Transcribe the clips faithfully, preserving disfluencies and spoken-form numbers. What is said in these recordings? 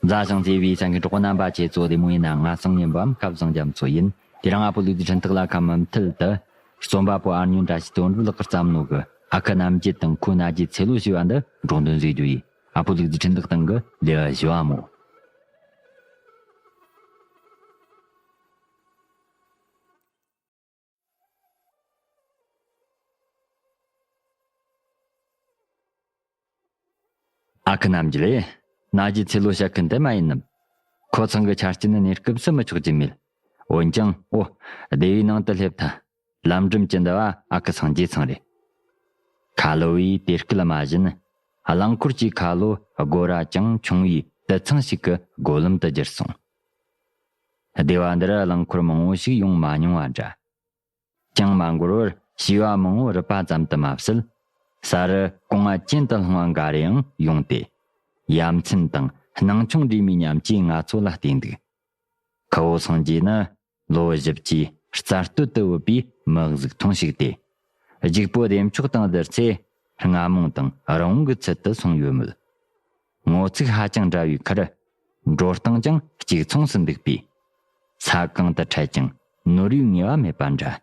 མཛའ་ཞིང་བརྩེ་བའི་ས་ངན་གྲོགས་རྣམ་པ། ཁྱེད་ཚོ་བདེ་མོ་ཡིན་ན། ང་སང་ཉིན་པའམ་སྐབས་བཟང་རྒྱ་མཚོ་ཡིན། དེ་རིང་ཨ་ཕོ་ལུག་རྫི་འཕྲིན་སྟེགས་ལ་ཁ་མུ་མཐུད་དུ། རྩོམ་པ་པོ་ཨར་ཉོན་བཀྲ་ཤིས་དོན་གྲུབ་ལགས་ཀྱིས་བརྩམས་ནོ་གི་ཨ་ཁུ་རྣམ་རྒྱལ་དང་ཁོའི་མནའ་བརྒྱུད་ཚེ་ལོ་ཞེས་པ་འདི་སྒྲོག་འདོན་བཟོས་རྒྱུ་ཡིན། ཨ་ཕོ་ལུག་རྫི་འཕྲིན་སྟེགས་སྟེང་གི་ལེའུ་བཞི་བ་མོ། ཨ་ཁུ་རྣམ་རྒྱལ་ལས། མནའ་བརྒྱུད་ཚེ་ལོ་བཤད་མཁན་དེ་མ་ཡིན་ནམ། ཁོ་ཚང་གི་ཆ་རྐྱེན་ནི་གནས་སྐབས་སུ་མི་ཆོག་རྒྱུ་མེད། འོན་ཀྱང་ཨོ། སྡེ་བའི་ནང་དུ་སླེབས་ཐལ། ལམ་འགྲམ་གྱི་འདི་བ་ཨ་ཁུ་སངས་རྒྱས་ཚང་རེད། ཁ་ལོ་བའི་དེ་སྐད་མ་བཞིན། རླངས་འཁོར་གྱི་ཁ་ལོ་སྒོ་ར་ཅུང་ཆུང་བའི་དུད་ཚང་ཞིག་གི་སྒོ་ལམ་དུ་བསྒྱུར་སོང་། སྡེ་བ་འདིར་རླངས་འཁོར་མང་བོ་ཞིག་ཡོང་མ་མྱོང་བ་འདྲ། ཅང་མ་འགོར་བར་བྱིས་པ་མང་བོ་རུབ་པ་ཙམ་དུ་མ་ཟད། ས་རུ་ཀོང་ང་གྱེན་དུ་ལྷུང་བ་འགའ་རེའང་ཡོང་སྟེ། ཡ་མཚན་དང་སྣང་ཆུང་འདྲེས་མའི་ཉམས་ཀྱིས་ང་ཚོ་ལ་བལྟས་འདུག། ཁུ་བོ་སངས་རྒྱས་ནི་ལོ་བཞི་བཅུའི་རྩ་སྟོད་དུ་བུད་པའི་མི་གཟུགས་ཐུང་ཞིག་སྟེ། ལྗིད་པོ་བདེ་མཆོག་དང་བསྡུར་ཚེ་རྔ་མོང་དང་རི་བོང་གི་ཚུལ་དུ་སོང་ཡོད་མོད། ངོ་ཚིག་ཧ་ཅང་འདྲ་བའི་ཁར། འགྲོ་སྟངས་ཀྱང་གཅིག་མཚུངས་སུ་འདུག་པས། ས་གང་དུ་འཕྲད་ཀྱང་ནོར་བུའི་ངེས་པ་མེད་པ་འདྲ།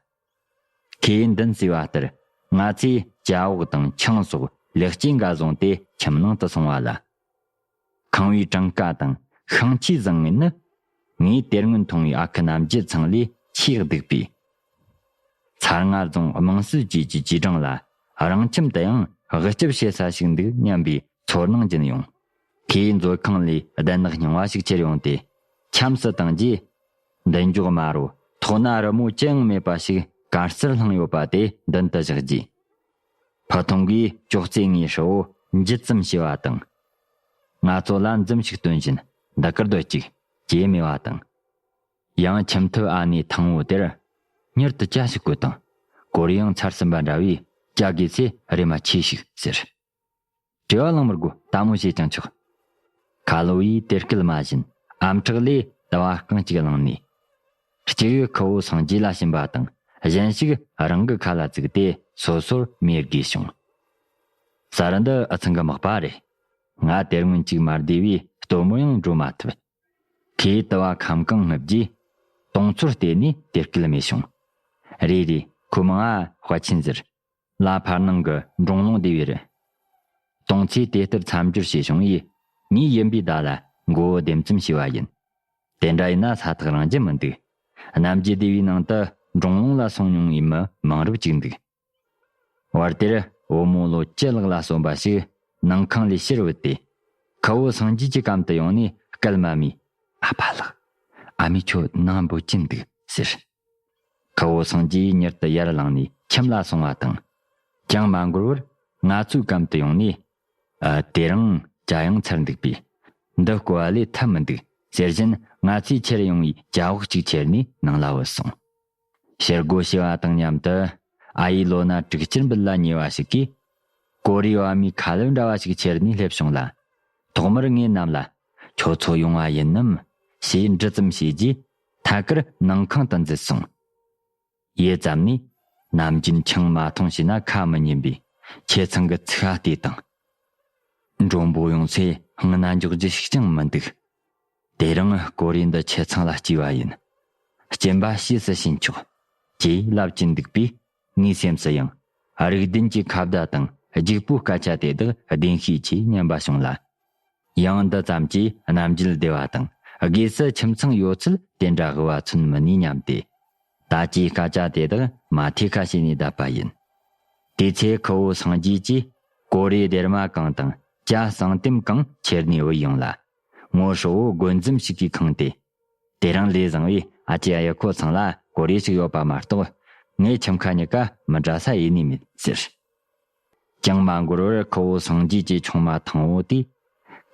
ཁོས་མདུན་བསུས་པ་ལྟར་ང་ཚོས་ཇ་བོག་དང་ཆང་སོགས་ལེགས་སྐྱེས་འགའ་བཟུང་སྟེ་ཁྱིམ་ནང་དུ་སོང་བ་ལ། ཁང་བའི་གྲངས་ཀ་དང་ཤིང་ཆས་བཟང་ངན་ནི། ངས་དེ་སྔོན་མཐོང་བའི་ཨ་ཁུ་རྣམ་རྒྱལ་ཚང་ལས་ཆེས་སྡུག་པས། ཚར་ལྔ་རྫོང་དམངས་སྲོལ་བཅས་ཀྱི་རྗེས་འབྲང་ལ་རང་ཁྱིམ་དུ་ཡང་དབུ་སྐྱབས་བྱེད་ས་ཞིག་འདུག་སྙམ་པའི་ཚོར་སྣང་སྦྱིན་ཡོང་། ཁོས་མཛོད་ཁང་ལས་ལྡུན་ནག་རྙིང་བ་ཞིག་ཁྱེར་ཡོང་སྟེ། ཁྱམས་སུ་བཏང་རྗེས། མདུན་འཇོག་དམའ་རུ་ཐོག་ན་རི་མོ་ཅི་ཡང་མེད་པ་ཞིག་དཀར་གསལ་ལྷུང་ཡོད་པ་དེ་མདུན་དུ་བཞག་རྗེས། ཕུ་ཐུང་གིས་ཅོག་ཙེ་ལྔའི་ཧྲིལ་བོ་འཇིད་ཙམ་བྱས་པ་དང་། ང་ཚོ་ལ་འཛུམ་ཞིག་སྟོན་བཞིན་འདི་གར་སྡོད་ཅིག་ཅེས་སྨྲས་པ་དང་། ཡང་ཁྱིམ་ཐབ་ཨ་ནེ་ཐང་བོ་དེར་མྱུར་དུ་ཇ་ཞིག་བསྐོལ་དང་། གོ་རེ་ཡང་ཚར་ཟིན་པ་འདྲ་བས་ཇ་དགོས་ཚེ་རེམ་མ་ཁྱེར་ཞིག་ཟེར། བྲེལ་བ་ལངས་མི་དགོས། ལྟད་མོ་བྱས་ཀྱང་ཆོག། ཁ་ལོ་བས་དེ་སྐད་མ་བཞིན་ཨམ་ཕྲག་ལས་དུ་བ་རྐང་གཅིག་བླངས་ནས། སྤྱིར་ཡོད་ཁུ་བོ་སངས་རྒྱས་ལ་བྱིན་པ་དང་གཞན་ཞིག་རང་གི་ཁ་ལ་བཙུགས་ཏེ་སོ་སོར་མེ་དགོས་བྱུང་། ས་རུ་འདི་ཨུ་ཚང་གི་མག་པ་རེད། ང་དེ་སྔོན་གཅིག་མ་བསྡད་པས་སྟོན་མོ་ཡང་འགྲོ་མ་ཐུབ། ཁོས་དུ་བ་ཁམ་གང་བསྔུབས་རྗེས་དུང་ཚོར་བལྟས་ནས་དེ་སྐད་སྨྲས་བྱུང་། རེད་རེད། ཁོ་མིང་ང་དཔའ་ཆེན་ཟེར། ལ་ཕར་ནང་གི་འབྲོང་ལུང་སྡེ་བའི་རེད། དུང་ཚོས་དེ་ལྟར་མཚམས་སྦྱོར་བྱས་བྱུང་བས། ངས་ཡིན་པའི་བརྡ་ལ་མགོ་བོ་ལྡེམ་ཙམ་བྱས་པ་ཡིན། དེ་འདྲ་ཡིན་ན་ས་ཐག་རིང་རྒྱུ་མི་འདུག། གནམ་རྒྱུད་སྡེ་བའི་ནང་དུ་འབྲོང་ལུང་ལ་སོང་མྱོང་བའི་མི་མང་རབས་ཅིག་འདུག། བར་དེར་བུ་མོ་ལོ་བཅུ་ལྷག་ལ་སོན་པ་ཞིག་ནང་ཁང་ལས་ཕྱིར་བུད་དེ། ཁུ་བོ་སངས་རྒྱས་ཀྱི་གམ་དུ་ཡོང་ནས་སྐད་མ་སྨྲས། ཨ་ཕ་ལགས། ཨ་མས་ཁྱོད་ནང་འབོད་ཀྱིན་འདུག་ཟེར། ཁུ་བོ་སངས་རྒྱས་མྱུར་དུ་ཡར་ལངས་ནས་ཁྱིམ་ལ་སོང་བ་དང་། ཅང་མ་འགོར་བར་ང་ཚོའི་གམ་དུ་ཡོང་ནས། ཨ། དེ་རིང་ཇ་ཡང་ཚར་འདུག་པས། འདི་བསྐོལ་བ་ལས་ཐབས་མི་འདུག་ཟེར་བཞིན་ང་ཚོས་ཁྱེར་ཡོང་བའི་ཇ་བོག་གཅིག་ཁྱེར་ནས་ནང་ལ་བུད་སོང་། ཕྱིར་སྒོ་ཕྱེ་བ་དང་མཉམ་དུ་ཨ་ཡེ་ལོ་ན་དྲུག་ཅུར་འབུད་ལ་ཉེ་བ་ཞིག་གིས། ཀོ་རེ་བ་མོའི་ཁ་ལོ་འདྲ་བ་ཞིག་ཁྱེར་ནས་སླེབས་བྱུང་ལ། ཐོག་མར་ངེད་རྣམས་ལ། ཁྱོད་ཚོ་ཡོང་བ་ཡིན་ནམ། ཞེས་འདྲི་ཙམ་བྱས་རྗེས་ཐད་ཀར་ནང་ཁང་དུ་འཛུལ་སོང་། ཡུད་ཙམ་ནས། ནམ་རྒྱུན་ཆང་མ་འཐུང་ཞེ་ན་ཁ་མི་ཉན་པའི་ཁྱེད་ཚང་གི་ཚིག་ཧ་ལྟོས་དང་། མགྲོན་པོ་ཡོང་ཚེ་ཧང་ན་འཇོག་རྒྱུ་ཞིག་ཀྱང་མི་འདུག། དེ་རིང་ཀོ་རེ་འདི་ཁྱེད་ཚང་ལ་སྐྱེས་པ་ཡིན། སྐྱིན་པ་ཕྱིས་སུ་ཕྱིན་ཆོག། ཅེས་ལབ་ཀྱིན་འདུག་པས། ངའི་སེམས་སུ་ཡང་། རིགས་ལྡན་གྱི་ཁ་བརྡ་དང་རྒྱུག་པོའི་སྐད་ཆ་དེ་དག་བདེན་ཤས་ཆེ་སྙམ་པ་བྱུང་ལ། ཡང་འདི་ཙམ་གྱིས་རྣམ་འགྱུར་བདེ་བ་དང་། སྒོས་སུ་ཁྱིམ་ཚང་ཡོད་ཚད་དེ་འདྲ་དབུལ་བ་མཚོན་མི་ནུས་སྙམ་སྟེ། ད་ཅིའི་སྐད་ཆ་དེ་དག་མ་ཐོས་ཁ་ཕྱེ་ནས་བསྡད་པ་ཡིན། དེ་ཚེ་ཁུ་བོ་སངས་རྒྱས་ཀྱིས་ཀོ་རེ་སྡེར་མ་གང་དང་ཇ་གསང་ལྟེམ་གང་ཁྱེར་ནས་བུད་ཡོང་ལ། ངོ་ཧྲིལ་བོ་དགོན་འཛོམས་ཤིག་གིས་ཁེངས་ཏེ། དེ་རིང་ལས་བཟང་བས་ཨ་ཅེ་ཨ་ཡེ་ཁོ་ཚང་ལ་ཀོ་རེ་ཞིག་ཡོད་པ་མ་གཏོགས། ངའི་ཁྱིམ་ཁ་གཉིས་ཀ་མི་འདྲ་ས་ཡེ་ནས་མེད་ཟེར། ཅང་མ་འགོར་བར་ཁུ་བོ་སངས་རྒྱས་ཀྱི་ཆུང་མ་ཐང་བོ་དེས།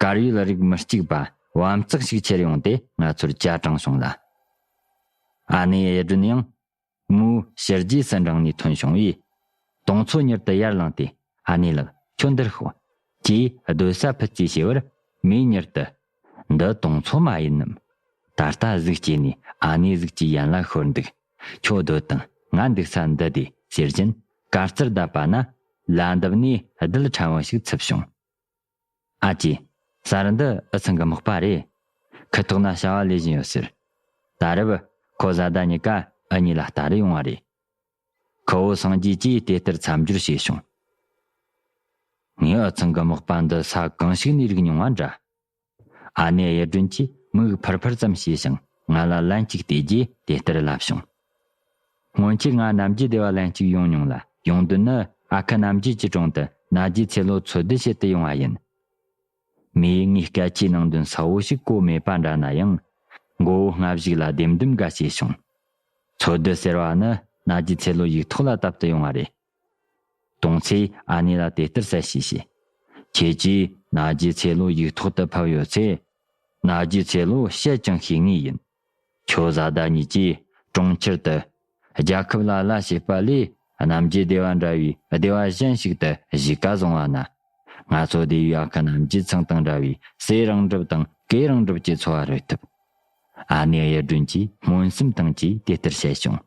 དཀར་ཡོལ་རིགས་མི་གཅིག་པ་བམ་ཙག་ཞིག་ཁྱེར་ཡོང་སྟེ་ང་ཚོར་ཇ་དྲངས་བྱུང་ལ། ཨ་ནེ་གཡུ་སྒྲོན་ཡང་མོའི་ཕྱི་རྗེས་སུ་འབྲངས་ནས་ཐོན་བྱུང་བས། དུང་ཚོ་མྱུར་དུ་ཡར་ལངས་ཏེ། ཨ་ནེ་ལགས། ཁྱོད་འདིར་ཤོག། ཅེས་སྡོད་ས་ཕུད་རྩིས་བྱས་པར། མོས་མྱུར་དུ། འདི་དུང་ཚོ་མ་ཡིན་ནམ། ད་ལྟ་གཟུགས་སྐྱེས་ནས་ཨ་ནེ་གཟུགས་ཀྱི་ཡན་ལ་ཤོར་འདུག། ཁྱོད་སྡོད་དང་། ང་འདུག་ས་འདི་བསྡད། ཟེར་བཞིན་གར་རྩར་བསྡད་པ་ན། ལ་འདབས་ནས་རྡུལ་ཕྲན་བུ་ཞིག་འཚུབས་བྱུང་། ཨ་ཅེ། ས་རུ་འདི་ཨུ་ཚང་གི་མག་པ་རེད། ཁུ་ཐོག་ན་བྱ་བ་ལས་བཞིན་ཡོད་ཟེར། ད་རེབ་ཁོ་བཟའ་ཟླ་གཉིས་ཀ་ཨུ་གཉིས་ལ་ལྟ་རེ་ཡོང་བ་རེད། ཁུ་བོ་སངས་རྒྱས་ཀྱིས་དེ་ལྟར་མཚམས་སྦྱོར་བྱས་བྱུང་། ངའི་ཨུ་ཚང་གི་མག་པ་འདི་ས་གང་ཞིག་ནས་རིག་མྱོང་བ་འདྲ། ཨ་ནེ་གཡུ་སྒྲོན་གྱིས་མིག་ཕུར་ཕུར་ཙམ་བྱས་ཤིང་ང་ལ་ལན་གཅིག་བལྟས་རྗེས་དེ་ལྟར་ལབ་བྱུང་། སྔོན་ཆད་ང་རྣམ་རྒྱལ་སྡེ་བ་ལན་གཅིག་ཡོང་མྱོང་ལ། ཡོང་དོན་ནི་ཨ་ཁུ་རྣམ་རྒྱལ་གྱི་དྲུང་དུ་ན་རྒྱའི་ཚེ་ལོ་འཚོལ་སྡུད་བྱེད་དུ་ཡོང་བ་ཡིན། མིས་ངའི་སྐད་ཆའི་ནང་དོན་གསལ་བོ་ཞིག་གོ་མེད་པ་འདྲ་ན་ཡང་། མགོ་བོ་སྔ་གཞུག་ལ་ལྡེམ་ལྡེམ་འགའ་བྱས་བྱུང་། འཚོལ་སྡུད་ཟེར་བ་ནི་ན་རྒྱའི་ཚེ་ལོ་ཡིག་ཐོག་ལ་བཏབ་ཏུ་ཡོང་བ་རེད། དུང་ཚེས་ཨ་ནེ་ལ་དེ་ལྟར་གསལ་བཤད་བྱས། ཁྱེད་ཀྱིས་ན་རྒྱའི་ཚེ་ལོ་ཡིག་ཐོག་ཏུ་ཕབ་ཡོད་ཚེ། ན་རྒྱའི་ཚེ་ལོ་བཤད་ཀྱང་ཤེས་ངེས་ཡིན། ཁྱོད་བཟའ་ཟླ་གཉིས་ཀྱིས་གྲོང་ཁྱེར་དུ། རྒྱལ་ཁབ་ལ་གླ་བྱེད་པ་ལས་རྣམ་རྒྱལ་སྡེ་བ་འདྲ་བའི་སྡེ་བ་གཞན་ཞིག་ཏུ་གཞིས་ཀ་བཟུང་བ་ན། ང་ཚོ་སྡེ་བའི་ཨ་ཁུ་རྣམ་རྒྱལ་ཚང་དང་འདྲ་བའི་སྲས་རིང་གྲུབ་དང་གོས་རིང་གྲུབ་ཀྱི་འཚོ་བ་རོལ་ཐུབ། ཨ་ནེ་གཡུ་སྒྲོན་གྱིས་སྨོན་སེམས་བཏང་རྗེས་དེ་ལྟར་བཤད་བྱུང་།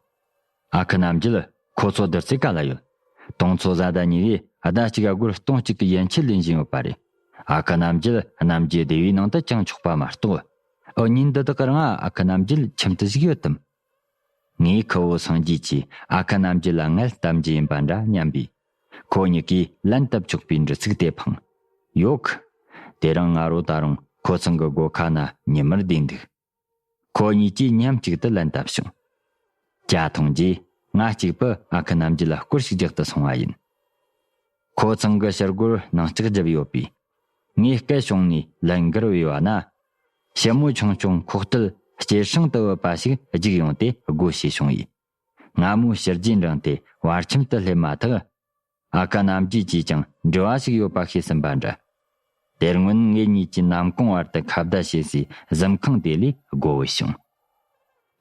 ཨ་ཁུ་རྣམ་རྒྱལ། ཁོ་ཚོ་བསྡུར་ཚེ་ག་ལ་ཡོད། དུང་ཚོ་བཟའ་ཟླ་གཉིས་ཀས་ཟླ་གཅིག་སྒོར་སྟོང་གཅིག་གི་ཡན་ཆད་ལེན་བཞིན་ཡོད་པ་རེད། ཨ་ཁུ་རྣམ་རྒྱལ་རྣམ་རྒྱལ་སྡེ་བའི་ནང་དུ་བཅང་ཆོག་པ་མ་གཏོགས། འུ་གཉིས་འདི་དག་གི་རིང་ཨ་ཁུ་རྣམ་རྒྱལ་ཁྱིམ་དུ་ཞིག་ཡོད་དམ། ངས་ཁུ་བོ་སངས་རྒྱས་ཀྱིས་ཨ་ཁུ་རྣམ་རྒྱལ་ལ་ངལ་གཏམ་རྒྱུ་ཡིན་པ་འདྲ་སྙམ་པས། ཁོ་གཉིས་ཀས་ལན་བཏབ་ཆོག་པའི་འདྲི་ཚིག་དེ་འཕངས། ཡོད་གི། དེ་རིང་ང་རོ་ད་རུང་ཁོ་ཚང་གི་སྒོ་ཁ་ན་ཉི་མར་བསྡད་འདུག། ཁོ་གཉིས་ཀྱིས་མཉམ་གཅིག་ཏུ་ལན་བཏབ་བྱུང་། ཇ་འཐུང་རྗེས་ང་གཅིག་པུ་ཨ་ཁུ་རྣམ་རྒྱལ་ལ་སྐོར་ཞིག་རྒྱག་ཏུ་སོང་བ་ཡིན། ཁོ་ཚང་གི་ཕྱི་སྒོར་ནང་ལྕགས་བརྒྱབ་ཡོད་པས། ངས་སྐད་བྱུང་ནས་ལན་འགར་བས་པ་ན། ཞི་མོ་ཆུང་ཆུང་ཁོག་སྟོད་སྐྱེ་སྲིང་དུ་བུད་པ་ཞིག་རྒྱུག་ཡོང་སྟེ་སྒོ་ཕྱེས་བྱུང་བས། སྔ་མོའི་ཕྱི་རྒྱུད་འབྲངས་ཏེ་བར་ཁྱིམ་དུ་སླེབས་མ་ཐག། ཨ་ཁུ་རྣམ་རྒྱལ་གྱིས་ཀྱང་འབྲེལ་བ་ཞིག་ཡོད་པ་ཤེས་ཟིན་པ་འདྲ། དེ་སྔོན་ངེད་གཉིས་ཀྱིས་ནམ་གུང་བར་དུ་ཁ་བརྡ་བྱེད་སའི་གཟིམ་ཁང་དེ་ལས་སྒོ་བུད་བྱུང་།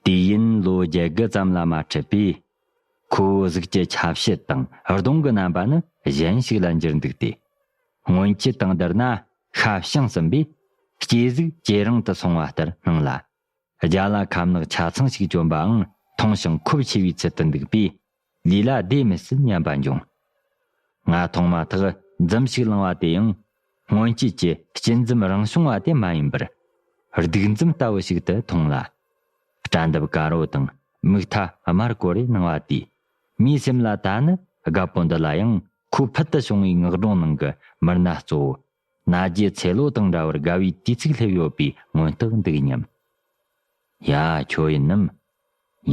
དུས་ཡུན་ལོ་བརྒྱད་དགུ་ཙམ་ལ་མ་འཕྲད་པས། ཁོ་བོའི་གཟུགས་ཀྱི་ཆ་བྱད་དང་གདོང་གི་རྣམ་པ་ནི་གཞན་ཞིག་ལ་འགྱུར་འདུག་སྟེ། སྔོན་ཆད་དང་བསྡུར་ན་ཤ་བྱང་ཟིན་པས། སྐྱེ་གཟུགས་ཇེ་རིང་དུ་སོང་བ་ལྟར་སྣང་ལ། རྒྱ་ལ་ཁ་ནག་ཆ་ཚང་ཞིག་གྱོན་པའང་མཐོང་ཞིང་ཁོབ་ཆེ་བའི་ཚུལ་དུ་འདུག་པས། ལུས་ལ་བདེ་མི་སྲིད་སྙམ་པ་འབྱུང་། ང་མཐོང་མ་ཐག་འཛུམ་ཞིག་བསླངས་པ་དེ་ཡང་། སྔོན་ཆད་ཀྱི་སྐྱིད་འཛུམ་རིང་བྱུང་བ་དེ་མ་ཡིན་པར། སྡུག་འཛུམ་ལྟ་བུ་ཞིག་ཏུ་མཐོང་ལ། སྐྲ་འདབ་དཀར་པོ་དང་མིག་མཐའ་དམར་ཀོ་རེ་སྣང་བ་དེས། མིའི་སེམས་ལ་ད་ནི་རྒད་པོ་འདི་ལ་ཡང་ཁོའི་ཕུལ་དུ་བྱུང་བའི་ངག་སྒྲོན་ནང་གི་མི་སྣ་གཙོ་བོ། ན་རྒྱའི་ཚེ་ལོ་དང་འདྲ་བར་དགའ་བའི་དུས་ཚིགས་སླེབས་ཡོད་པའི་མངོན་རྟགས་འདུག་སྙམ། ཡ། ཁྱོད་ཡིན་ནམ།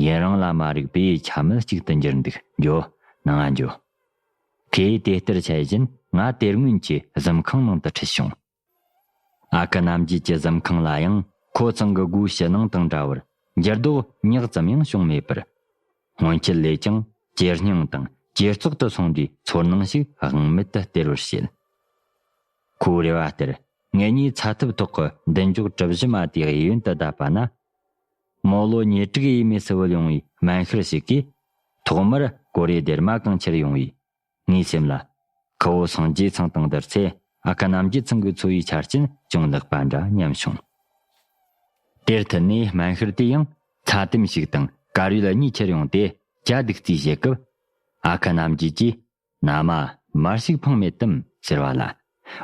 ཡུན་རིང་ལ་མ་རིག་པས་ཆ་མེད་ཅིག་ཏུ་འགྱུར་འདུག། འགྱོ། ནང་ང་འགྱོ། ཁོས་དེ་ལྟར་བཤད་བཞིན་ང་དེ་སྔོན་གྱི་གཟིམ་ཁང་ནང་དུ་ཁྲིད་བྱུང་། ཨ་ཁུ་རྣམ་རྒྱལ་གྱི་གཟིམ་ཁང་ལ་ཡང་ཁོ་ཚང་གི་སྒོའི་ཕྱི་ནང་དང་འདྲ་བར་འགྱུར་ལྡོག་ཉག་ཙམ་ཡང་བྱུང་མེད་པར། སྔོན་ཆད་ལས་ཀྱང་ཇེ་སྙིང་དང་ཇེ་བཙོག་ཏུ་སོང་དུས་ཚོར་སྣང་ཞིག་དབང་མེད་དུ་སྟེར་བར་བྱེད། ཁོའི་རེ་བ་ལྟར་ངེད་གཉིས་ཚ་ཐབ་ཐོག་གི་མདུན་ཅོག་གྲུ་བཞི་མ་དེའི་གཡས་གཡོན་དུ་བསྡད་པ་ན། རྨོ་ལོ་ཉེ་དྲུག་ཡས་མས་སུ་བུད་ཡོང་བའི་སྨན་ཤར་ཞིག་གིས་ཐོག་མར་ཀོ་རེ་སྡེར་མ་གང་ཁྱེར་ཡོང་བས། ངའི་སེམས་ལ། ཁུ་བོ་སངས་རྒྱས་ཚང་དང་བསྡུར་ཚེ་ཨ་ཁུ་རྣམ་རྒྱལ་ཚང་གི་འཚོ་བའི་ཆ་རྐྱེན་ཅུང་ལེགས་པ་འདྲ་སྙམ་བྱུང་། དེར་མཐུད་ནས་སྨན་ཤར་དེ་ཡང་ཚྭ་དེམ་ཞིག་དང་དཀར་ཡོལ་གཉིས་ཁྱེར་ཡོང་སྟེ་ཇ་སྡུག་རྩིས་བྱེད་སྐབས། ཨ་ཁུ་རྣམ་རྒྱལ་གྱིས། ན་མ། མར་ཞིག་འཕངས་མེད་དམ། ཟེར་བ་ལ།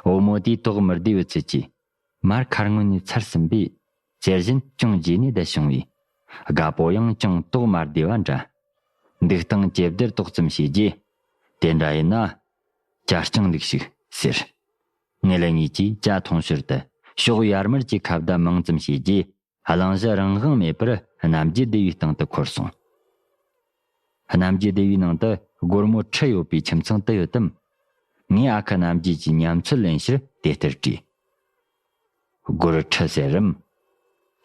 བུ་མོ་དེས་དོགས་མི་བདེ་བའི་ཚུལ་གྱིས། མར་ཁ་སྔོན་ནས་ཚར་ཟིན་པས། ཟེར་བཞིན་ཅུང་རྗེས་ནས་བསྡད་བྱུང་བས། རྒད་པོ་ཡང་ཅུང་དོགས་མ་བདེ་བ་འདྲ། འདུག་སྟངས་ཇེ་བདེར་ཏོག་ཙམ་བྱས་རྗེས། དེ་འདྲ་ཡིན་ན། ཇ་རྐྱང་ལུགས་ཤིག་ཟེར། ངེད་ལ་གཉིས་ཀྱིས་ཇ་འཐུང་ཞོར་དུ་ཕྱོགས་ཡར་མར་གྱི་ཁ་བརྡ་མང་ཙམ་བྱས་རྗེས། གླེང་གཞི་རང་དབང་མེད་པར་རྣམ་རྒྱལ་སྡེ་བའི་སྟེང་དུ་འཁོར་སོང་། རྣམ་རྒྱལ་སྡེ་བའི་ནང་དུ་སྒོར་མོ་ཁྲི་ཡོད་པའི་ཁྱིམ་ཚང་དུ་ཡོད་དམ། ངས་ཨ་ཁུ་རྣམ་རྒྱལ་གྱི་ཉམས་ཚོད་ལེན་ཕྱིར་དེ་ལྟར་དྲིས། སྒོར་ཁྲི་ཟེར་རམ།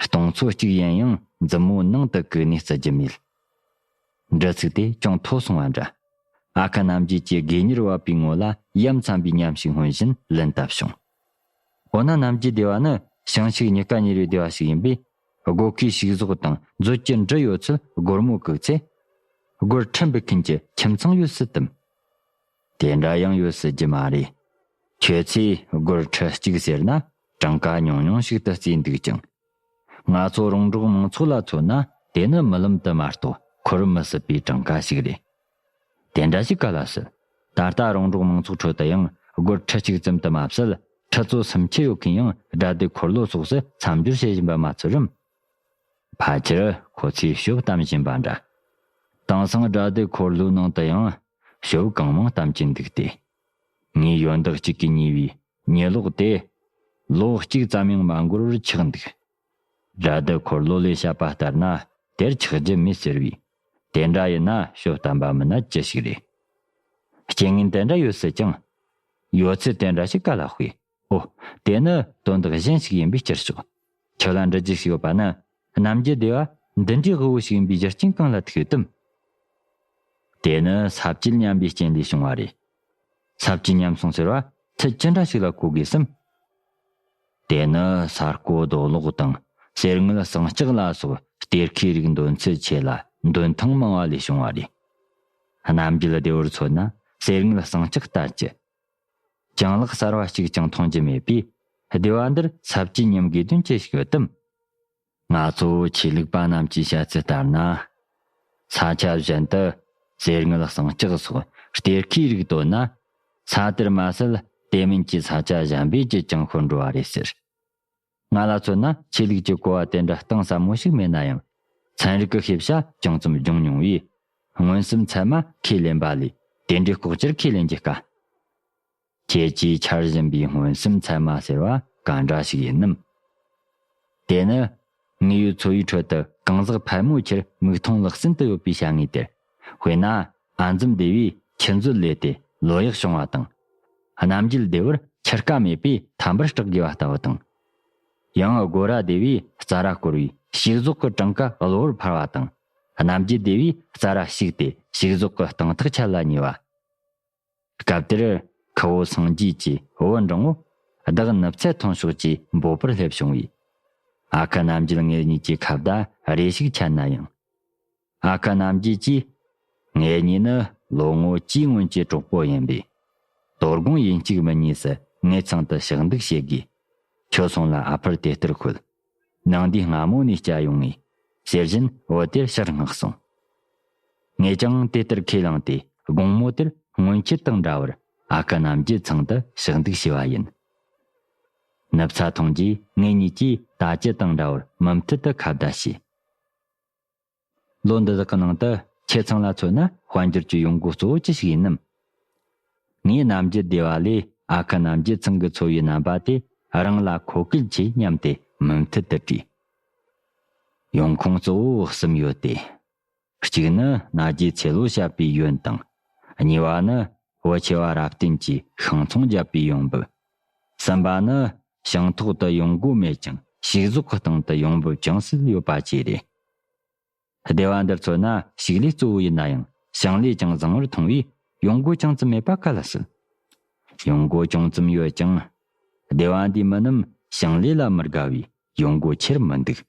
སྟོང་ཚོ་གཅིག་ཡིན་ཡང་མཛུབ་མོ་ནང་དུ་བཀུག་ནས་བརྩི་རྒྱུ་མེད། འདྲི་ཚིག་དེ་ཅུང་མཐོ་སོང་བ་འདྲ། ཨ་ཁུ་རྣམ་རྒྱལ་གྱི་སྒེར་གཉེར་བབས་པའི་ངོ་ལ་ཡ་མཚན་པའི་ཉམས་ཤིག་མངོན་བཞིན་ལན་བཏབ་བྱུང་། འོ་ན་རྣམ་རྒྱལ་སྡེ་བ་ནི་ཞིང་ཕྱུགས་གཉིས་ཀ་གཉེར་བའི་སྡེ་བ་ཞིག་ཡིན་པས། སྒོ་ཁའི་ཕྱུགས་ཟོག་དང་མཛོད་ཀྱི་འབྲུ་ཡོད་ཚད་སྒོར་མོ་བཀུག་ཚེ། སྒོར་ཁྲི་འབུད་མཁན་གྱི་ཁྱིམ་ཚང་ཡོད་སྲིད་དམ། དེ་འདྲ་ཡང་ཡོད་སྲིད་ཀྱི་མ་རེད། ཁྱོད་ཚོས་སྒོར་ཁྲི་གཅིག་ཟེར་ན་གྲངས་ཀ་ཉུང་ཉུང་ཞིག་ཏུ་བརྩིས་འདུག་ཀྱང་། ང་ཚོ་རོང་འབྲོག་མང་ཚོགས་ལ་མཚོན་ན་དེ་ནི་རྨི་ལམ་དུ་མ་གཏོགས་འཁོར་མི་སྲིད་པའི་གྲངས་ཀ་ཞིག་རེད། དེ་འདྲ་ཞིག་ག་ལ་སྲིད། ད་ལྟ་རོང་འབྲོག་མང་ཚོགས་ཁྲོད་དུ་ཡང་སྒོར་ཁྲི་གཅིག་ཙམ་དུ་མ་ཟད། ཁྲི་ཚོ་སུམ་ཅུ་ཡོད་མཁན་ཡང་དགྲ་སྡེ་འཁོར་ལོ་སོགས་སུ་མཚམས་སྦྱོར་བྱེད་བཞིན་པ་མ་ཚོར་རམ། ཕལ་ཆེར་ཁོ་ཚོས་ཞོ་གཏམ་བཞིན་པ་འདྲ། དེང་སང་དགྲ་སྡེ་འཁོར་ལོའི་ནང་དུ་ཡང་ཞོ་གང་མང་གཏམ་གྱིན་འདུག་སྟེ། ངའི་ཡོན་བདག་གཅིག་གིས་ཉོས་པའི་ཉི་ལོག་དེ་ལོ་གཅིག་ཙམ་ཡང་མ་འགོར་བར་ཆག་འདུག། དགྲ་སྡེ་འཁོར་ལོ་ལས་བཤད་པ་ལྟར་ན་དེར་ཆག་རྒྱུ་མེད་ཟེར་བས། དེ་འདྲ་ཡིན་ན་ཞོ་གཏམ་པ་མིན་ན་ཅི་ཞིག་རེད། རྐྱེན་ངན་དེ་འདྲ་ཡོད་སྲིད་ཀྱང་། ཡོད་ཚད་དེ་འདྲ་ཞིག་ག་ལ་དཔེ། ཨོ། དེ་ནི་དོན་དག་གཞན་ཞིག་ཡིན་པས་བསྐྱུར་ཆོག། ཁྱོད་ལ་འདྲི་རྒྱུ་ཞིག་ཡོད་པ་ནི། གནམ་རྒྱུད་སྡེ་བ་འདི་འདྲའི་དབུལ་བོ་ཞིག་ཡིན་པའི་རྒྱུ་རྐྱེན་གང་ལ་ཐུག་ཡོད་དམ། དེ་ནི་ས་བཅུད་ཉམས་པའི་རྐྱེན་ལས་བྱུང་བ་རེད། ས་བཅུད་ཉམས་སོང་ཟེར་བ་ཚུལ་ཅི་འདྲ་ཞིག་ལ་གོ་དགོས་སམ། དེ་ནི་ས་རྐོ་རྡོ་སློག་དང་གསེར་དངུལ་ཟངས་ལྕགས་ལ་སོགས་གཏེར་ཁའི་རིགས་འདོན་ཚུལ་ཆེ་ལ་འདོན་ཐང་མང་བ་ལས་བྱུང་བ་རེད། གནམ་རྒྱུད་སྡེ་བར་མཚོན་ན་གསེར་དངུལ་ཟངས་ལྕགས་ལྟ་ཅི། ཅང་ལག་གསར་བ་གཅིག་ཀྱང་མཐོང་རྒྱུ་མེད་པས། སྡེ་བ་འདིར་ས་བཅུད་ཉམས་དགོས་དོན་ཅི་ཞིག་ཡོད་དམ། ང་ཚོ་ཆོས་ལུགས་པ་རྣམས་ཀྱིས་བཤད་ཚུལ་ལྟར་ན། ས་ཆ་གཞན་དུ་གསེར་དངུལ་ཟངས་ལྕགས་སོགས་གཏེར་ཁའི་རིགས་བཏོན་ན། ས་དེར་མ་ཟད་དེ་མིན་གྱི་ས་ཆ་གཞན་པའི་རྒྱུད་ཀྱང་ཤོར་འགྲོ་བ་རེད་ཟེར། ང་ལ་མཚོན་ན་ཆོས་ལུགས་ཀྱི་གོ་བ་དེ་འདྲ་གཏིང་ཟབ་མོ་ཞིག་མེད་ན་ཡང་། ཚན་རིག་གི་ཤེས་བྱ་ཅུང་ཙམ་སྦྱོང་མྱོང་བས། མངོན་སུམ་ཚད་མ་ཁས་ལེན་པ་ལས་དེ་འདྲའི་ལྐོག་གྱུར་ཁས་ལེན་རྒྱུ་དཀའ། ཁྱེད་ཀྱིས་འཆར་བཞིན་པའི་མངོན་སུམ་ཚད་མ་ཟེར་བ་གང་འདྲ་ཞིག་ཡིན་ནམ། དེ་ནི་དངོས་ཡོད་འཚོ་བའི་ཁྲོད་དུ་གང་ཟག་ཕལ་མོ་ཆེར་མིག་མཐོང་ལག་ཟིན་དུ་ཡོད་པའི་བྱ་དངོས་དེར། དཔེར་ན། ཨ་འཛོམ་སྡེ་བས་ཆུ་མཛོད་ལས་ཏེ་ལོ་ཡག་བྱུང་བ་དང་། གནམ་རྒྱུད་སྡེ་བར་ཆུ་རྐ་མེད་པས་ཐམ་པར་སྐྲག་དགོས་པ་ལྟ་བུ་དང་། ཡང་སྒོ་ར་སྡེ་བས་རྩྭ་ར་བསྐོར་བས་ཕྱུགས་ཟོག་གི་གྲངས་ཀ་གློ་བུར་འཕར་བ་དང་། གནམ་རྒྱུད་སྡེ་བས་རྩྭ་ར་བཤིག་སྟེ་ཕྱུགས་ཟོག་གི་སྟེང་ཐག་ཆད་ལ་ཉེ་བ། སྐབས་དེར་ཁུ་བོ་སངས་རྒྱས་ཀྱིས་བུ་འབྲིང་བོ་བདག་ནུབ་ཚད་ཐོན་ཤོག་ཅེས་འབོད་པར་སླེབས་བྱུང་བས། ཨ་ཁུ་རྣམ་རྒྱལ་ངེད་གཉིས་ཀྱི་ཁ་བརྡ་རེ་ཞིག་ཆད་ན་ཡང་། ཨ་ཁུ་རྣམ་རྒྱལ་གྱིས། ངེད་གཉིས་ནི་ལོ་ངོ་བཅུའི་སྔོན་གྱི་གྲོགས་པོ་ཡིན་པས། དོ་དགོང་ཡིན་གཅིག་མིན་གཉིས་སུ་ངེད་ཚང་དུ་ཞག་འདུག་བྱེད་དགོས། ཁྱོད་སོང་ལ་ཨ་ཕར་དེ་ལྟར་ཤོད། ནངས་འདི་སྔ་མོ་ནས་བསྐྱལ་ཡོང་ངས། ཟེར་བཞིན་བུ་དེར་ཕྱིར་མངགས་སོང་། ངས་ཀྱང་དེ་ལྟར་ཁས་བླངས་ཏེ་དགོང་མོ་དེར་སྔོན་ཆད་དང་འདྲ་བར་ཨ་ཁུ་རྣམ་རྒྱལ་ཚང་དུ་ཞག་འདུག་བྱས་པ་ཡིན། ནུབ་ཚ་ཐོང་རྗེས་ངེད་གཉིས་ཀྱིས་ད་ཅི་དང་འདྲ་བར་མུ་མཐུད་དུ་ཁ་བརྡ་བྱས། ལོ་འདི་དག་གི་ནང་དུ་ཁྱེད་ཚང་ལ་མཚོན་ན་དཔལ་འབྱོར་གྱི་ཡོང་སྒོ་གཙོ་བོ་ཅི་ཞིག་ཡིན་ནམ། ངས་གནམ་རྒྱུད་སྡེ་བ་ལས་ཨ་ཁུ་རྣམ་རྒྱལ་ཚང་གི་འཚོ་བའི་རྣམ་པ་དེ་རང་ལ་མཁོ་གལ་ཆེ་སྙམ་སྟེ་མུ་མཐུད་དུ་དྲིས། ཡོང་ཁུངས་གཙོ་བོ་གསུམ་ཡོད་དེ། གཅིག་ནི་ན་རྒྱའི་ཚེ་ལོ་བཤད་པའི་ཡོན་དང་། གཉིས་པ་ནི་བུ་ཆེ་བ་རབ་བརྟན་གྱིས་ཤིང་ཚོང་བརྒྱབ་པའི་ཡོང་འབབ། གསུམ་པ་ནི་ཞིང་ཐོག་ཏུ་ཡོང་སྒོ་མེད་ཀྱང་ཕྱུགས་ཟོག་གི་སྟེང་དུ་ཡོང་འབབ་ཅུང་ཟད་ཡོད་པ་བཅས་རེད། སྡེ་བ་འདིར་མཚོན་ན་ཕྱུགས་ལས་གཙོ་བོ་ཡིན་ན་ཡང་ཞིང་ལས་ཀྱང་བཟང་བར་མཐོང་བས་ཡོང་སྒོ་ཅུང་ཙམ་མེད་པ་ག་ལ་སྲིད། ཡོང་སྒོ་ཅུང་ཙམ་ཡོད་ཀྱང་། སྡེ་བ་འདིའི་མི་རྣམས་ཞིང་ལས་ལ་མི་དགའ་བས་ཡོང་སྒོ་ཆེར་མི་འདུག།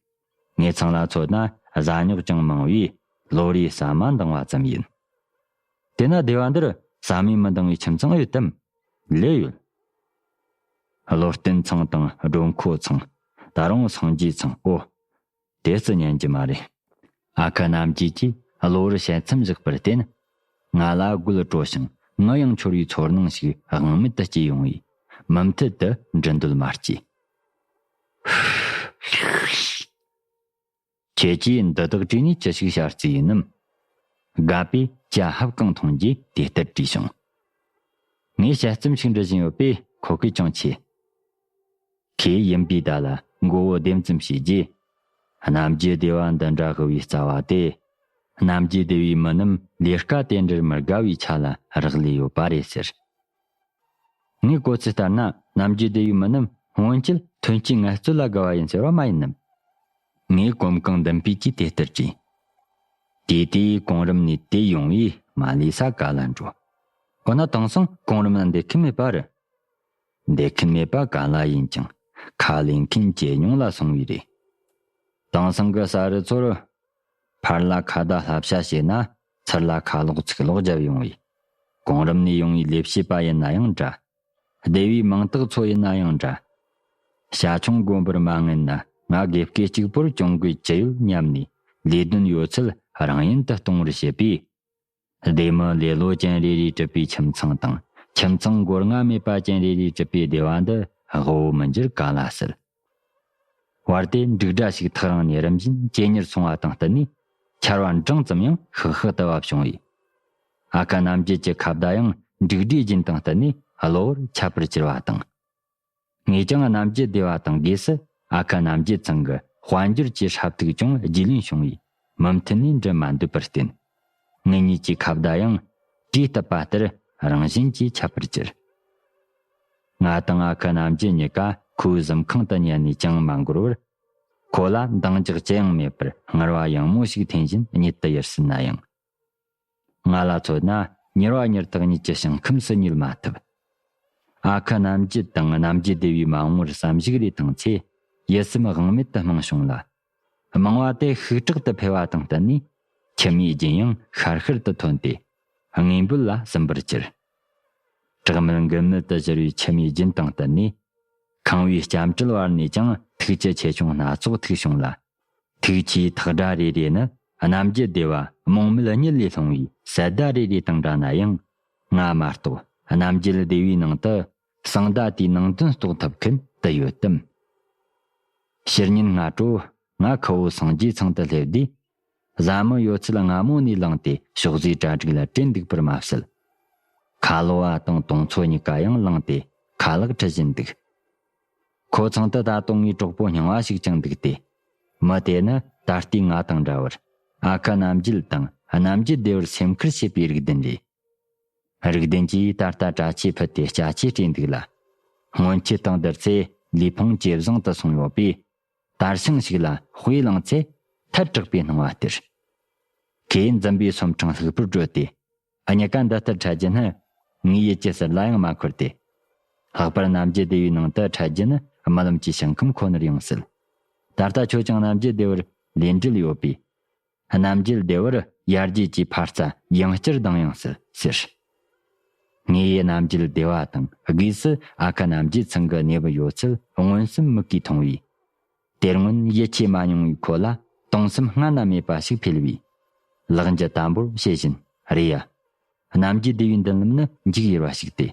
ངེད་ཚང་ལ་མཚོན་ན་བཟའ་ཉོག་ཀྱང་མང་བས་ལོ་རེའི་ཟ་མ་འདང་བ་ཙམ་ཡིན། དེས་ན་སྡེ་བ་འདིར་ཟ་མས་མི་འདང་བའི་ཁྱིམ་ཚང་ཡོད་དམ། ལོས་ཡོད། བློ་བརྟན་ཚང་དང་སྒྲོ་འཁོར་ཚང་། ད་རུང་སངས་རྒྱས་ཚང་། ཨོ། དེ་ཙི་ཉན་གྱི་མ་རེད། ཨ་ཁུ་རྣམ་རྒྱལ་གྱིས་གློ་བུར་དཔྱད་མཚམས་བཞག་པར་བརྟེན། ང་ལ་དགོད་བྲོ་ཞིང་ངུ་ཡང་འཆོར་བའི་ཚོར་སྣང་ཞིག་དབང་མེད་དུ་སྐྱེས་ཡོང་བས། མུ་མཐུད་དུ་འབྲི་འདོད་མ་སྐྱེས། ཁྱེད་ཀྱིས་འདི་དག་བྲིས་ནས་ཅི་ཞིག་བྱ་རྩིས་ཡིན་ནམ། རྒད་པོས་ཇ་ཧབ་གང་འཐུང་རྗེས་དེ་ལྟར་དྲིས་བྱུང་། ངས་དཔྱད་རྩོམ་ཞིག་འབྲི་བཞིན་ཡོད་པས་མཁོ་གལ་ཅུང་ཆེ། ཁོས་ཡིན་པའི་བརྡ་ལ་མགོ་བོ་ལྡེམ་ཙམ་བྱས་རྗེས། གནམ་རྒྱུད་སྡེ་བ་འདི་འདྲ་དབུལ་བའི་རྩ་བ་དེ། གནམ་རྒྱུད་སྡེ་བའི་མི་རྣམས་ལས་ཀ་དེ་འདྲར་མི་དགའ་བའི་ཆ་ལ་རག་ལས་ཡོད་པ་རེད་ཟེར། ངའི་གོ་ཚུལ་ལྟར་ན་གནམ་རྒྱུད་སྡེ་བའི་མི་རྣམས་སྔོན་ཆད་ཐོན་སྐྱེད་ངལ་རྩོལ་ལ་དགའ་བ་ཡིན་ཟེར་བ་མ་ཡིན་ནམ། ངས་གོམ་གང་མདུན་སྤོས་ཀྱིས་དེ་ལྟར་དྲིས། དེ་དུས་གོང་རིམ་ནས་དེ་ཡོང་བས་མ་ལུས་ས་ག་ལ་འགྲོ། འོ་ན་དེང་སང་གོང་རིམ་ལ་འདེད་མཁན་མེད་པ་རེད། འདེད་མཁན་མེད་པ་ག་ལ་ཡིན་ཀྱང་ཁ་ལེན་མཁན་ཇེ་ཉུང་ལ་སོང་བས་རེད། དེང་སང་གི་ས་རུ་ཚོར། ཕར་ལ་ཁ་བརྡ་བསླབ་བྱ་བྱས་ན་ཚུར་ལ་ཁ་ལོག་ཚིག་ལོག་བརྒྱབ་ཡོང་བས། གོང་རིམ་ནས་ཡོང་བའི་ལས་བྱེད་པ་ཡིན་ན་ཡང་འདྲ། སྡེ་བའི་མིང་རྟགས་ཚོ་ཡིན་ན་ཡང་འདྲ། བྱ་ཁྱུང་དགོན་པར་མ་ངན་ན་ང་དགེ་བསྐོས་གཅིག་པུར་གྱོང་གུད་ཅི་ཡོད་སྙམ་ནས་ལས་དོན་ཡོད་ཚད་རང་ཡིན་དུ་གཏོང་བར་བྱེད་པས། སྡེ་མི་ལེ་ལོ་ཅན་རེ་རེས་གྲུབ་པའི་ཁྱིམ་ཚང་དང་ཁྱིམ་ཚང་མགོ་རྔ་མེད་པ་ཅན་རེ་རེས་གྲུབ་པའི་སྡེ་བ་འདི་ དབུལ་བོ་མི་འགྱུར་ག་ལ་སྲིད། བར་དེ་འབྲུག་སྒྲ་ཞིག་ཐག་རིང་ནས་རིམ་བཞིན་ཇེ་ཉེར་སོང་བ་དང་བསྟུན་ནས། ཆར་བ་འབྲིང་ཙམ་ཡང་ཤག་ཤག་ཏུ་བབས་བྱུང་བས། ཨ་ཁུ་རྣམ་རྒྱལ་གྱི་ཁ་བརྡ་ཡང་འབྲུག་སྒྲའི་རྒྱུན་དང་བསྟུན་ནས་གློ་བུར་ཁྱབ་པར་གྱུར་བ་དང་། ངས་ཀྱང་རྣམ་རྒྱལ་སྡེ་བ་དང་སྒོས་སུ་ཨ་ཁུ་རྣམ་རྒྱལ་ཚང་གི་དཔལ་འབྱོར་གྱི་ཧྲབ་ཐུག་ཀྱང་རྒྱུས་ལོན་བྱུང་བས། མུ་མཐུད་ནས་འབྲི་མ་འདོད་པར་བརྟེན། ངེད་གཉིས་ཀྱི་ཁ་བརྡ་ཡང་གྲོས་བཏབ་པ་ལྟར་རང་བཞིན་གྱིས་ཁྱབ་པར་གྱུར། ང་དང་ཨ་ཁུ་རྣམ་རྒྱལ་གཉིས་ཀ་ཁོའི་གཟིམ་ཁང་དུ་ཉལ་ནས་ཅང་མ་འགོར་བར། ཁོ་ལ་འདང་རྒྱག་ཅི་ཡང་མེད་པར་ངར་བ་ཡང་མོ་ཞིག་འཐེན་བཞིན་གཉིད་དུ་ཡུར་སྲིད་ན་ཡང་། ང་ལ་མཚོན་ན་མྱུར་བ་མྱུར་དུ་གཉིད་ཀྱི་ཞིང་ཁམས་སུ་ཉུལ་མ་ཐུབ། ཨ་ཁུ་རྣམ་རྒྱལ་དང་རྣམ་རྒྱལ་སྡེ་བའི་མ་འོངས་པར་བསམ་གཞིག་རེ་བཏང་ཚེ། ཡིད་སེམས་དབང་མེད་དུ་སྨྲེང་བྱུང་ལ། རྨོངས་བ་དེ་ཤུགས་དྲག་ཏུ་འཕེལ་བ་དང་བསྟུན་ནས། མཆི་མའི་རྒྱུན་ཡང་ཤར་ཤར་དུ་ཐོན་ཏེ། ངན་འབོད་ལ་ཟིན་པར་གྱུར། དྲག་མེད་འགུལ་མེད་དུ་གཞུར་བའི་མཆི་མའི་རྒྱུན་དང་བསྟུན་ནས། ཁང་བའི་སྐྱ་འགྲུལ་བར་ནས་ཀྱང་ཐིག་ཆུ་ཆེ་ཆུང་སྣ་ཚོགས་ཐིགས་བྱུང་ལ། ཐིག་ཆུའི་ཐག་སྒྲ་རེ་རེ་ནི་རྣམ་རྒྱལ་སྡེ་བ་རྨོངས་མེད་གཉིད་ལས་ལྷུང་བའི་སད་བརྡ་རེ་རེ་དང་འདྲ་ན་ཡང་། ང་མ་གཏོགས་རྣམ་རྒྱལ་སྡེ་བའི་ནང་དུ་གསང་བརྡ་དེའི་ནང་དོན་རྟོགས་ཐུབ་མཁན་དུ་ཡོད་དམ། ཕྱི་ཉིན་སྔ་དྲོ་ང་ཁུ་བོ་སངས་རྒྱས་ཚང་དུ་སླེབས་དུས། བཟའ་མི་ཡོད་ཚད་སྔ་མོ་ནས་བླངས་ཏེ་ཕྱོགས་བཟོའི་གྲ་སྒྲིག་ལ་བྲེལ་འདུག་པར་མ་ཟད། ཁ་ལོ་བ་དང་དུང་མཚོ་གཉིས་ཀ་ཡང་བླངས་ཏེ་ཁ་ལག་ཁྲིད་བཞིན་འདུག་ཁོ་ཚང་དུ་ད་དུང་ངའི་གྲོགས་པོ་རྙིང་བ་ཞིག་ཀྱང་འདུག་སྟེ། མི་དེ་ནི་ད་ལྟའི་ང་དང་འདྲ་བར་ཨ་ཁུ་རྣམ་རྒྱལ་དང་རྣམ་རྒྱལ་སྡེ་བར་སེམས་ཁུར་བྱེད་པའི་རིགས་ལྡན་རེད། རིགས་ལྡན་གྱིས་ད་ལྟ་གྲྭ་ཆས་ཕུད་དེ་སྐྱ་ཆས་སྤྲས་འདུག་ལ། སྔོན་ཆད་དང་བསྡུར་ཚེ་ལུས་ཕུང་ཇེ་བཟང་དུ་སོང་ཡོད་པས། དར་ཤིང་ཞིག་ལ་དཔེ་བླངས་ཚེ་ཐལ་དྲགས་པའི་སྣང་བ་སྟེར། ཁོས་འཛུམ་པའི་སོམ་ཕྲེང་ལྷུག་པོར་བགྲོད་དེ། ཨ། གཉིས་ཀ་འདི་ལྟར་འཕྲད་རྒྱུ་ནི་ངའི་ཡིད་ཀྱི་ཟུར་ལ་ཡང་མ་འཁོར་ཏེ། ལྷག་པར་རྣམ་རྒྱལ་སྡེ་བའི་ནང་དུ་འཕྲད་རྒྱུ་ནི་རྨི་ལམ་གྱི་ཞིང་ཁམས་ཁོ་ནར་ཡང་སྲིད། ད་ལྟ་ཁྱོད་ཀྱང་རྣམ་རྒྱལ་སྡེ་བར་ལས་འབྲེལ་ཡོད་པས། རྣམ་རྒྱལ་སྡེ་བར་ཡར་རྒྱས་ཀྱི་འཕར་རྩ་ཡང་བསྐྱར་ལྡང་ཡང་སྲིད་ཟེར། ངས་རྣམ་རྒྱལ་སྡེ་བ་དང་སྒོས་སུ་ཨ་ཁུ་རྣམ་རྒྱལ་ཚང་གི་གནས་བབ་ཡོད་ཚད་མངོན་སུམ་མིག་གིས་མཐོང་བས། དེར་སྔོན་ཡིད་ཆེས་མ་མྱོང་བའི་ཁོ་ལ་གདུང་སེམས་སྔ་ན་མེད་པ་ཞིག་འཕེལ་བས། ལག་འཇུ་དམ་པོར་བྱེད་བཞིན། རེད་ཡ། རྣམ་རྒྱལ་སྡེ་བའི་མདུན་ལམ་ནི་མཇུག་ཡུར་བ་ཞིག་སྟེ།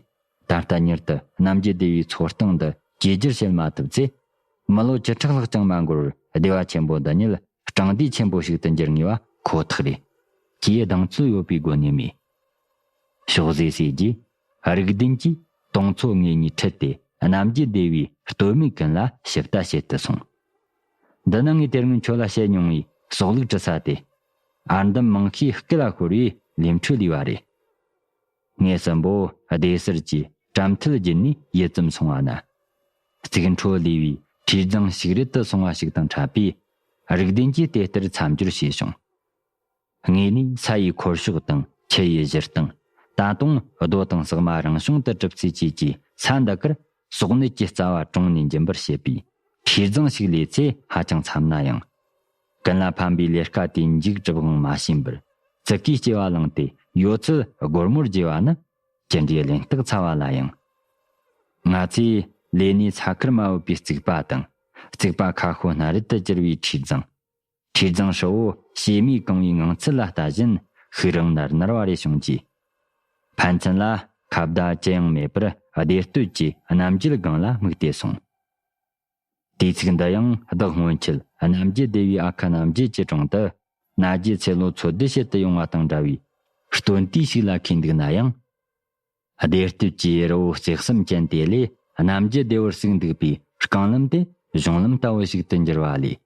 ད་ལྟ་མྱུར་དུ་རྣམ་རྒྱལ་སྡེ་བའི་མཚོ་རྟིང་འདི་བཅོས་བསྒྱུར་བྱེད་མ་ཐུབ་ཚེ། མི་ལོ་བཅུ་ཕྲག་ལྷག་ཀྱང་མ་འགོར་བར་སྡེ་བ་ཆེན་པོ་འདི་ཉིད་སྦྲང་སྡེ་ཆེན་པོ་ཞིག་ཏུ་འགྱུར་ངེས་པ་ཁོ་ཐག་རེད། ཅེས་གདེང་ཚོད་ཡོད་པའི་སྒོ་ནས་སྨྲས། ཕྱོགས་ཟས་ཟས་རྗེས། རིགས་ལྡན་གྱིས་དུང་མཚོ་ངོས་གཉིས་ཁྲིད་དེ་རྣམ་རྒྱལ་སྡེ་བའི་སྟོད་སྨད་ཀུན་ལ་ཞིབ་ལྟ་བྱེད་དུ་སོང་། འདི་ནི་ངས་དེ་སྔོན་ཁྱོད་ལ་བཤད་མྱོང་བའི་སྲོག་ལུག་འབྲི་ས་སྟེ། ཨར་འདམ་མང་ཤས་སྐེ་ལ་ཤོར་བའི་ལས་འཕྲོ་ལུས་པ་རེད། ངེད་གསུམ་པོ་སྡེ་གསར་གྱི་བྲམ་མཐུལ་བརྒྱུད་ནས་ཡུལ་ཙམ་སོང་བ་ན། རྩིག་འཕྲོ་ལུས་པའི་ཁྲིས་རྫོང་ཞིག་རལ་དུ་སོང་བ་ཞིག་དང་འཕྲད་པས། རིགས་ལྡན་གྱིས་དེ་ལྟར་མཚམས་སྦྱོར་བྱས་བྱུང་། ངས་ནི་ས་ཡི་འཁོར་ཕྱོགས་དང་ཆུ་ཡི་བཞུར་སྟངས། ད་དུང་རྡོ་དང་ཟེགས་མ་རང་བྱུང་དུ་གྲུབ་ཚུལ་བཅས་ཀྱི་ས་འདི་ཀར་སྲོག་ནད་ཀྱི་རྩ་བ་གྲོང་ནས་འབྱིན་པར་བྱེད་པའི་ཁྲིས་རྫོང་ཞིག་ལས་ཚེ་ཧ་ཅང་འཚམ་ན་ཡང་། ཀུན་ལ་ཕན་པའི་ལས་ཀ་དེའི་མཇུག་གྲུབ་དབང་མ་ཤེས་པར་ཙི་གུའི་སྐྱེ་བ་བླངས་ཏེ་ཡོད་ཚད་སྒོར་མོར་བརྗེ་བ་ནི་ཅི་འདྲའི་གླེན་རྟགས་ཚ་བ་ལ་ཡང་། ང་ཚོས་ལས་ནས་ས་ཁུར་མ་བབས་པའི་རྩིག་པ་དང་། རྩིག་པ་ཁ་ཤོ་སྣ་རལ་དུ་གྱུར་བའི་ཁྲིས་རྫོང་། ཁྲིས་རྫོང་ཧྲིལ་བོ་བྱེ་མས་གང་བའི་ངང་ཚུལ་ལ་ལྟ་བཞིན་ཤུགས་རིང་ནར་ནར་བ་རེ་བྱུང་རྗེས། ཕན་ཚུན་ལ་ཁ་བརྡ་ཅི་ཡང་མེད་པར་བདེ་སྟོད་ཀྱི་རྣམ་རྒྱལ་སྒང་ལ་དམིགས་ཏེ་སོང་། དུས་ཚིགས་འདི་ཡང་བདག་སྔོན་ཆད་རྣམ་རྒྱལ་སྡེ་བའི་ཨ་ཁུ་རྣམ་རྒྱལ་གྱི་དྲུང་དུ་ན་རྒྱལ་ཚེ་ལོ་འཚོ་སྡུད་བྱེད་དུ་ཡོང་བ་དང་འདྲ་བའི་སྟོན་དུས་ཤིག་ལ་འཁེལ་འདུག་ན་ཡང་། བདེ་སྟོད་ཀྱི་རི་བོ་རྩེ་གསུམ་ཅན་དེ་ལས་རྣམ་རྒྱལ་སྡེ་བར་ཟུག་འདུག་པའི་རྐང་ལམ་དེ་གཞུང་ལམ་ལྟ་བུ་ཞིག་ཏུ་འགྱུར་བ་ལས།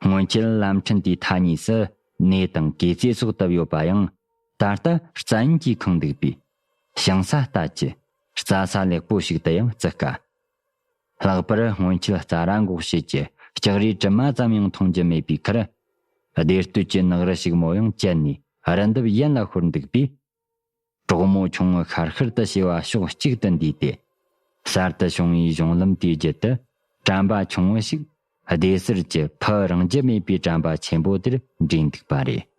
སྔོན་ཆད་ལམ་ཕྲན་དེའི་མཐའ་གཉིས་སུ་ནས་དང་གོས་རྩེ་སོགས་བཏབ་ཡོད་པ་ཡང་། ད་ལྟ་རྩྭ་ཡན་གྱིས་ཁེངས་འདུག་པས། ཞིང་ས་ལྟ་ཅི། རྩྭ་ས་ལེགས་པོ་ཞིག་ཏུ་ཡང་བརྩི་དཀའ། ལྷག་པར་སྔོན་ཆད་རྩྭ་ར་འགོག་བྱེད་ཀྱི་ལྕགས་རིའི་གྲིབ་མ་ཙམ་ཡང་མཐོང་རྒྱུ་མེད་པའི་ཁར། བདེ་སྟོད་ཀྱི་ནགས་རི་ཞིག་མོ་ཡང་བཅད་ནས་རི་འདབས་ཡན་ལ་ཤོར་འདུག་པས། གྲོག་མོ་ཆུང་ངུ་ཤར་ཤར་དུ་བྱེ་བ་ཕྱོགས་གཅིག་ཏུ་འདུས་ཏེ། གསར་དུ་བྱུང་བའི་གཞུང་ལམ་དེའི་རྒྱུད་དུ་གྲམ་པ་ཆུང་ངུ་ཞིག་སྡེ་གསར་གྱི་ཕུ་རིང་རྒྱུ་མེད་པའི་གྲམ་པ་ཆེན་པོ་དེར་འདྲེས་འདུག་པ་རེད།